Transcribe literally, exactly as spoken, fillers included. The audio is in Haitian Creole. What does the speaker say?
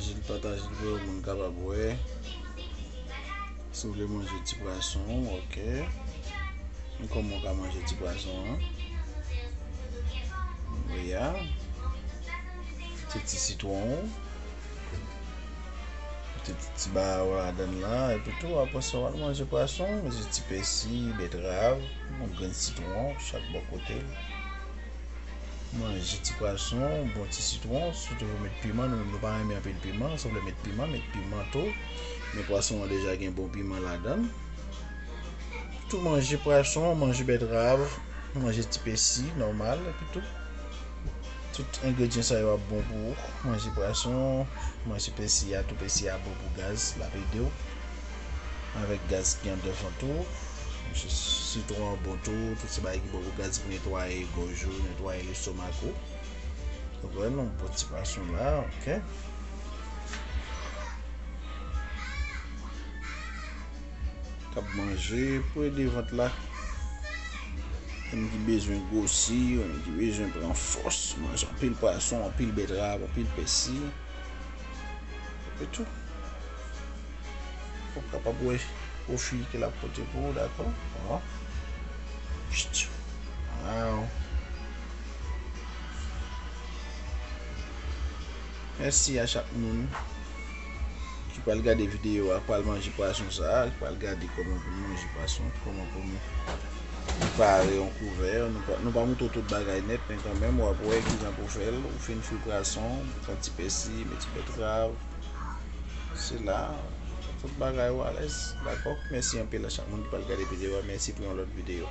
Pataje l, pataje l pou yon moun kapab wè. Si w vle manje ti pwason, ok. Men kòman w ka manje ti pwason an? Wi a. Ti, ti sitwon w. Ti, ti, ti bagay w ladan l la. Epi tou, apre sa, w al manje pwason. Manje ti pèsi, betrav, yon grenn sitwon, chak bò kote l. Manje ti pwason, bon ti sitwon, sitou pou met piman. Nou menm nou pa renmen anpil piman. Si w vle met piman, met piman tou. Men pwason an deja gen bon piman ladan l. Tou manje pwason, manje betrav, manje ti pèsi, nòmal, epi tou. Tout engredyan sa yo ap bon pou ou. Manje pwason, manje pèsi a, tou pèsi a bon pou gaz, l ap ede w. Avèk gaz ki anndan vant ou. Manje sitwon an bon tou, tout se bagay ki bon pou gaz pou netwaye gòj ou, netwaye lestomak ou. Ou konprann, yon bon ti pwason la, ok. K ap manje pou ede vant la. Moun ki bezwen gwosi, moun ki bezwen pran fòs, manje anpil pwason, anpil betrav, anpil pèsi. E tou. Ou kapab wè pwofi ke l ap pote pou ou, dakò? Waw. Mèsi a chak moun ki pral gade videyo a, pral manje pwason sa a, ki pral gade kòman pou nou manje pwason, kòman pou nou prepare yon kouvè. Nou pa, nou pa montre w tout bagay nèt, men kanmenm, w ap wè kijan pou w fè l. Ou fin fri pwason, pran ti pèsi, met ti betrav. Se la, tout bagay ou alèz, dakò? Mèsi anpil a chak moun ki pral gade videyo a. Mèsi pou yon lòt videyo.